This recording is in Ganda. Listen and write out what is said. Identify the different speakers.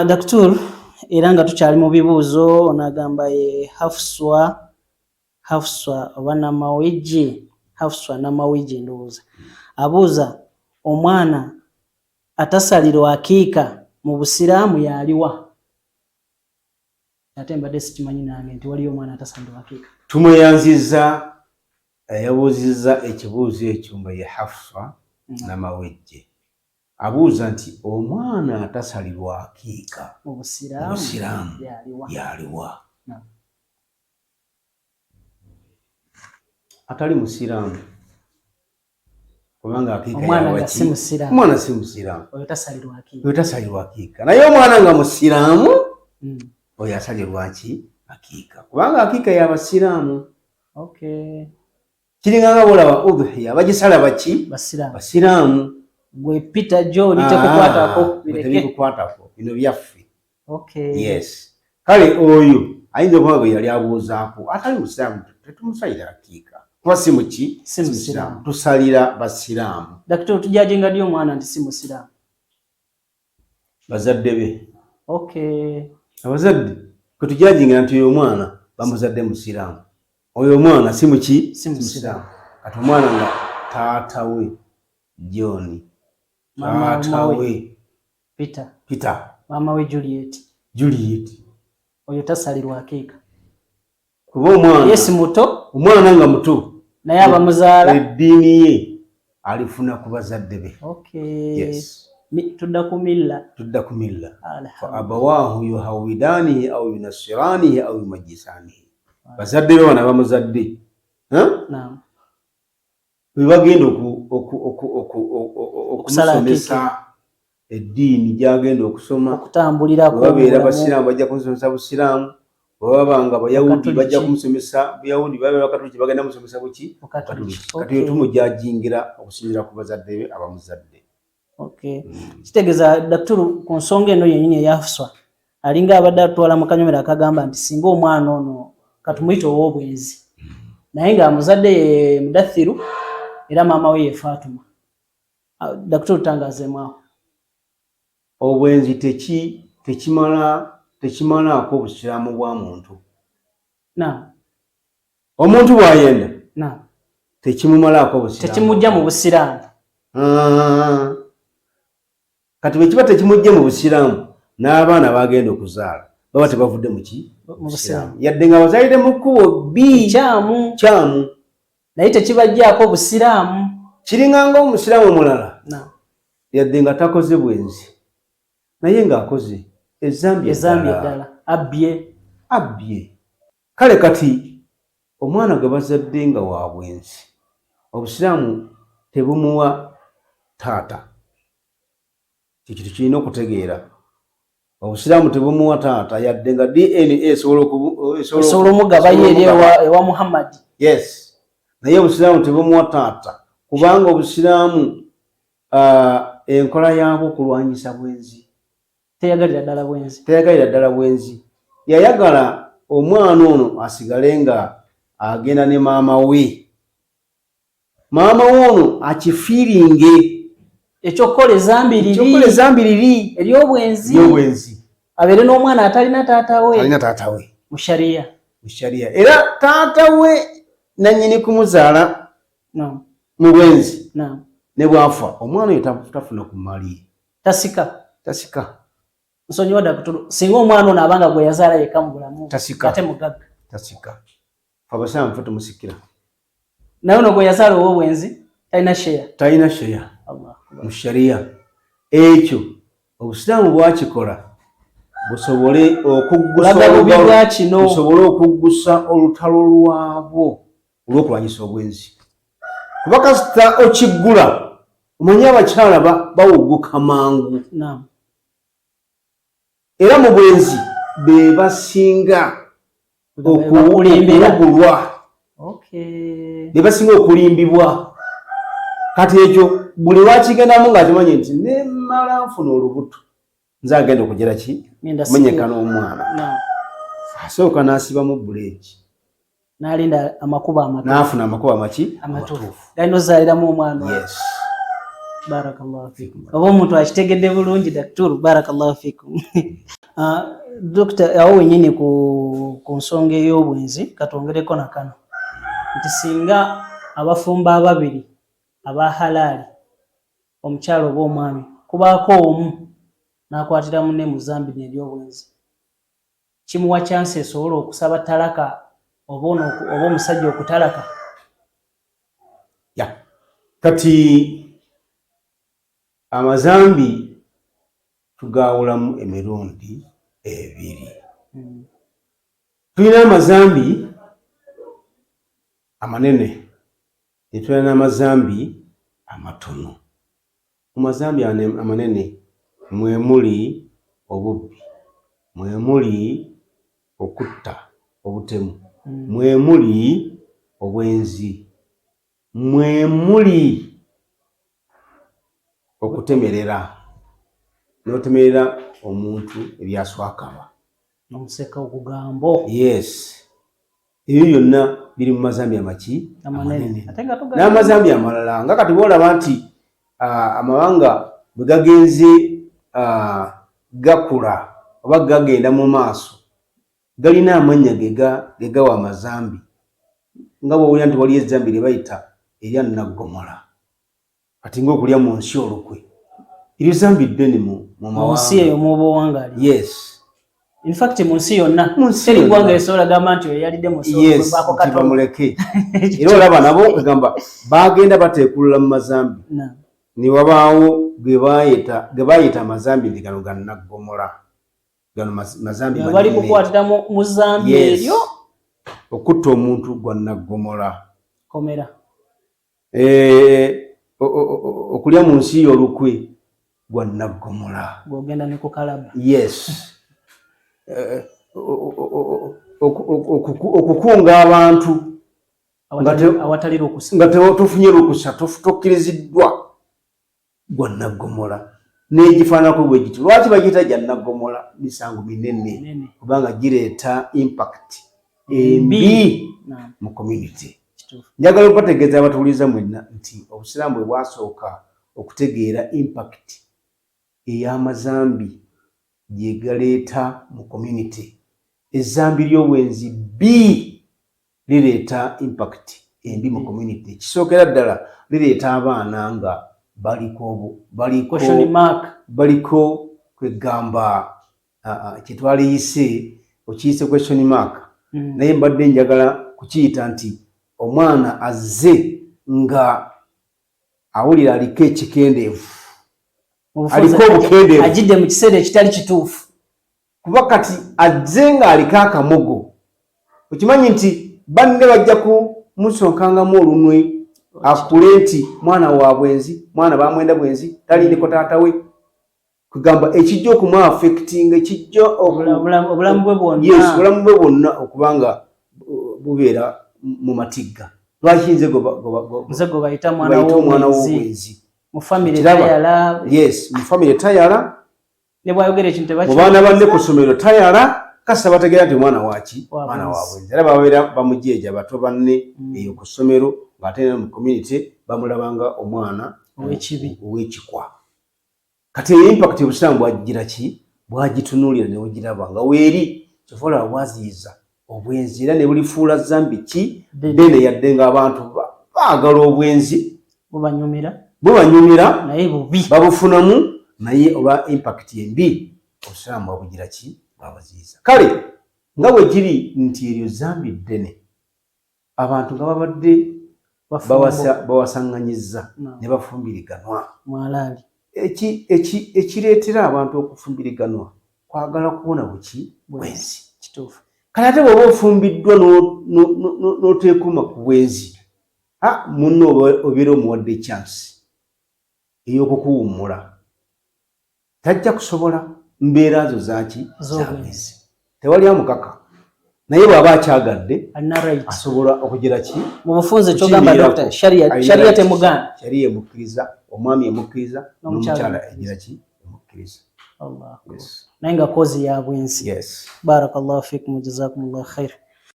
Speaker 1: Daktur, era nga tukyali mu bibuuzo, onagamba ye Hafswa, Hafswa oba Namawejje, Hafswa Namawejje ndowooza abuuza, omwana atasalirwa akiika mu Busiraamu yaliwa? Ate mbadde sikimanyi nange nti waliyo omwana atasalirwa akiika.
Speaker 2: Tumweyanziza eyabuuzizza ekibuuzo ekyo nga ye Hafswa Namawejje. Abuuza nti omwana atasalirwa akiika
Speaker 1: mu
Speaker 2: Busiraamu yaliwa? Atali musiraamu, kubanga akiika
Speaker 1: omwana si musiraamu,
Speaker 2: omwana si musiraamu,
Speaker 1: oyo tasalirwa akiika,
Speaker 2: oyo tasalirwa akiika. Naye omwana nga musiraamu, oyo asalirwa ki? Akiika, kubanga akiika y'abasiraamu. Kiringa nga bolaba udhiya bagisala baki? Basiraamu.
Speaker 1: Gwe Peter John tekukwatako,
Speaker 2: bireke. Tebikukwatako, bino byaffe. Yes. Kale oyo ayinza okuba gwe yali abuuzaako atali musiraamu, tetumusalira akiika kuba si muki?
Speaker 1: Si musiraamu.
Speaker 2: Tusalira basiraamu.
Speaker 1: Dakitoro, tujajinga ddi omwana nti si musiraamu?
Speaker 2: Bazadde be. Abazadde kwe tujajingira nti oyo omwana bamuzadde musiraamu, oyo omwana si muki?
Speaker 1: Si musiraamu.
Speaker 2: Kati omwana nga taata we John, taata we
Speaker 1: Peter,
Speaker 2: Peter,
Speaker 1: maama we Juliet,
Speaker 2: Juliet,
Speaker 1: oyo tasalirwa akiika.
Speaker 2: Kuba omwana
Speaker 1: yes muto,
Speaker 2: omwana nga muto,
Speaker 1: naye abamuzaala
Speaker 2: eddiini ye alifuna ku bazadde be. Yes.
Speaker 1: Tudda ku milla.
Speaker 2: Tudda ku milla. Fa abawaahu yuhawidanihi au yunassiranihi au yumajjisanihi. Bazadde be bano abamuzadde bwe bagenda okumusomesa eddiini gyagenda okusoma,
Speaker 1: okutambulirako,
Speaker 2: babeera basiraamu bajja kumusomesa busiraamu, bwebaba nga bayawudi bajja kumusomesa buyawudi, babeera bakatuliki bagenda musomesa buki? Katuliki. Kati oyo tumujajingira okusinziira ku bazadde be abamuzadde.
Speaker 1: Kitegeeza Daktulu, ku nsonga eno yennyini eyafuswa, alinga abadde atwala mu kanyomero akagamba nti singa omwana ono katumuyite ow'obwenzi, naye ng'amuzadde ye Mudathiru era maama we ye Fatuma. Daktulu, tangazeemu awo.
Speaker 2: Obwenzi tekimalaako obusiraamu bwa muntu. Omuntu bw'ayenda tekimumalaako obusiraamu,
Speaker 1: tekimujja mu busiraamu.
Speaker 2: Kati bwe kiba tekimujje mu busiraamu, n'abaana bagenda okuzaala baba tebavudde mu ki?
Speaker 1: Mu busiraamu.
Speaker 2: Yadde nga bazaalire mu kkubo bbi
Speaker 1: kyamu,
Speaker 2: kyamu,
Speaker 1: naye tekibajjaako obusiraamu.
Speaker 2: Kiringa nga omusiraamu omulala yadde nga takoze bwenzi, naye ng'akoze ezambi
Speaker 1: ezambi eddala, abbye,
Speaker 2: abbye. Kale kati omwana gwe bazadde nga wa bwenzi, obusiraamu tebumuwa taata. Kyekintu kirina okutegeera, obusiraamu tebumuwa taata yadde nga DNA
Speaker 1: esobola omugabayo eri ewa Muhammad.
Speaker 2: Yes, naye obusiraamu tebumuwa taata, kubanga obusiraamu enkola yaabwo okulwanyisa bwenzi.
Speaker 1: Teyagalira ddala bwenzi.
Speaker 2: Teyagalira ddala bwenzi. Yayagala omwana ono asigale nga agenda ne maama we, maama we ono akifiiringe
Speaker 1: ekyokukola ezambi liri,
Speaker 2: ekyokukola ezambi liri
Speaker 1: eryobwenzi,
Speaker 2: eryobwenzi,
Speaker 1: abeere n'omwana atalina taata we,
Speaker 2: alina taata we.
Speaker 1: Mu shariya.
Speaker 2: Mu shariya. Era taata we nanyini kumuzaala mu bwenzi, ne bwafa omwana oyo tafuna ku mali.
Speaker 1: Tasika.
Speaker 2: Tasika.
Speaker 1: Nsonyiwa Dakutulu, singa omwana ono abanga gwe yazaala yekka mu bulamu,
Speaker 2: tasika,
Speaker 1: ate mugagga.
Speaker 2: Tasika. Abasiraamu fe tumusikira.
Speaker 1: Naye ono gwe yazaala ow'obwenzi talina sheya.
Speaker 2: Talina sheya mu shariya. Ekyo obusiraamu bwakikola busobole okubusobole okuggusa olutalo lwabwo olw'okulwanyisa obwenzi, kuba kasita okiggula, omanyi abakyala bawuguka mangu, era mu bwenzi be basinga okuwugulwa, be basinga okulimbibwa. Kati ekyo buli lwakigendamu ng'akimanyi nti nemala nfuna olubuto, nze agenda okugira ki menyeka n'omwana, asooka n'asibamu buleeki.
Speaker 1: N'alinda amakubo amatuufu.
Speaker 2: N'afuna amakubo amaki?
Speaker 1: Amatuufu galina ozaaliramu omwana.
Speaker 2: Yes.
Speaker 1: Barakallahu fikum. Oba omuntu akitegedde bulungi dakitulu, barakallahu fikum. Dokita, awo wenyini ku nsonga ey'obwenzi katwongereko nakano nti singa abafumbo ababiri aba halaali, omukyala oba omwami, kubaako omu n'akwatira munne mu zambi n'eryobwenzi, kimuwa chance esobola okusaba talaka oba oba omusajja okutalaka?
Speaker 2: Ya, kati amazambi tugawulamu emirundi ebiri. Tulina amazambi amanene ne tulina n'amazambi amatono. Mu mazambi amanene mwe muli obubbi, mwe muli okutta, obutemu, mwe muli obwenzi, mwe muli okutemerera, n'otemerera omuntu ebyaswakaba,
Speaker 1: omuseka ogugambo.
Speaker 2: Yes, ebyo byonna biri mu mazambi amaki?
Speaker 1: Amanene.
Speaker 2: Amanene.
Speaker 1: Ate nga
Speaker 2: N'amazambi amalala nga kati boolaba nti amawanga bwe gagenze gakula oba gagenda mu maaso, galina amannya ge gawa amazambi, nga bw'owulira nti waliyo ezambi lye bayita erya naggomola, kati ng'okulya mu nsi olukwe, eryo zambi ddene mu
Speaker 1: mu nsi eyo
Speaker 2: mawanga.
Speaker 1: Muba owangaali.
Speaker 2: Yes.
Speaker 1: In fact, mu nsi yonna
Speaker 2: Mu nsi
Speaker 1: teri
Speaker 2: yonna.
Speaker 1: ggwanga esobola gamba nti oyo yalidde mu nsi
Speaker 2: Yes,
Speaker 1: olukwe
Speaker 2: nti
Speaker 1: katono.
Speaker 2: bamuleke. Era olaba nabo egamba bagenda bateekulula mu mazambi ne wabaawo ge bayita amazambi nti gano gannaggomola, gano mazambi
Speaker 1: Bali
Speaker 2: manene.
Speaker 1: kukwatira mu zambi eryo.
Speaker 2: Okutta omuntu gwa naggomola.
Speaker 1: Komera.
Speaker 2: Okulya mu nsi y'olukwe gwa naggomola.
Speaker 1: Bw'ogenda ne ku kalaba.
Speaker 2: Yes. Okukunga abantu
Speaker 1: awatali lukusa,
Speaker 2: nga tofunye lukusa, tokkiriziddwa, gwa naggomola, n'egifaananako bwe giti. Lwaki bagiyita gya naggomola? Misango minene,
Speaker 1: Nene.
Speaker 2: kubanga gireeta impact embi mu community. Njagala okubategeeza abatuwuliriza mwenna nti obusiraamu bwe bwasooka okutegeera impact ey'amazambi gye galeeta mu community. Ezambi ly'obwenzi bbi lireeta impact embi mu community. Ekisookera ddala, lireeta abaana nga baliko baliko
Speaker 1: Question mark.
Speaker 2: Baliko kwegamba kyetwaliyise, okiyise question mark, naye mbadde njagala kukiyita nti omwana azze nga awulira aliko ekikendeevu,
Speaker 1: Mu bufunze,
Speaker 2: aliko obukendeevu.
Speaker 1: Ajidde mu kiseera ekitali kituufu.
Speaker 2: Kuba kati azze ng'aliko akamogo, okimanyi nti banne bajja kumusonkangamu olunwe, akule nti mwana wa bwenzi, mwana bamwenda bwenzi, taliireko taata we. Kugamba ekijja okumu affectinga, ekijja
Speaker 1: Obulamu bwe bwonna.
Speaker 2: Yes, obulamu bwe bwonna okuba nga bubeera mu matigga. Lwaki nze
Speaker 1: nze gwe bayita mwana
Speaker 2: bayita omwana
Speaker 1: w'obwenzi
Speaker 2: w'obwenzi?
Speaker 1: Mu famire
Speaker 2: Kiraba?
Speaker 1: tayala.
Speaker 2: Yes, mu famire tayala.
Speaker 1: Ne bwayogera ekintu
Speaker 2: Mu baana banne ku ssomero tayala, kasita bategeera nti omwana waki?
Speaker 1: Wa
Speaker 2: Mwana wa
Speaker 1: bwenzi.
Speaker 2: bwenzi. Era babeera bamujeeja bato banne eyo ku ssomero, ng'ate era mu community bamulabanga omwana
Speaker 1: ow'ekibi.
Speaker 2: Ow'ekikwa. Kati eyo impact obusiraamu bwagira ki? Bwagitunuulira ne bugiraba nga weeri. Kyova olaba bwaziyiza obwenzi era ne bulifuula zambi ki?
Speaker 1: Ddene.
Speaker 2: Ddene, yadde ng'abantu baagala obwenzi.
Speaker 1: Bubanyumira.
Speaker 2: Bubanyumira.
Speaker 1: Naye bubi.
Speaker 2: Babufunamu, naye olwa impact embi obusiraamu bwabugira ki? Bwabuziyiza. Kale nga bwe kiri nti eryo zambi ddene, abantu nga babadde
Speaker 1: Bafumbo.
Speaker 2: Bawasaŋŋanyizza ne bafumbiriganwa.
Speaker 1: Mwalaali.
Speaker 2: Ekireetera abantu okufumbiriganwa kwagala kubona buki? Bwenzi.
Speaker 1: Kituufu.
Speaker 2: Kale ate bw'oba ofumbiddwa n'oteekuuma ku bwenzi, munno obeera omuwadde chance ey'okukuwummula, tajja kusobola mbeera zo zaki?
Speaker 1: Z'obwenzi.
Speaker 2: Zabwenzi. Tewali amukaka, naye bw'aba akyagadde
Speaker 1: alina right.
Speaker 2: Asobola okugira ki?
Speaker 1: Mu bufunze kyogamba
Speaker 2: Kukiyimirako.
Speaker 1: Dokita, sharia
Speaker 2: Alina
Speaker 1: sharia
Speaker 2: right.
Speaker 1: temugaana.
Speaker 2: Sharia emukkiriza, omwami emukkiriza,
Speaker 1: N'omukyala
Speaker 2: n'omukyala
Speaker 1: emukkiriza.
Speaker 2: egira ki? Emukkiriza.
Speaker 1: Allah.
Speaker 2: Yes.
Speaker 1: Naye nga cause ya bwenzi.
Speaker 2: Yes.
Speaker 1: Barakallahu fikum, jazakumullahu khair.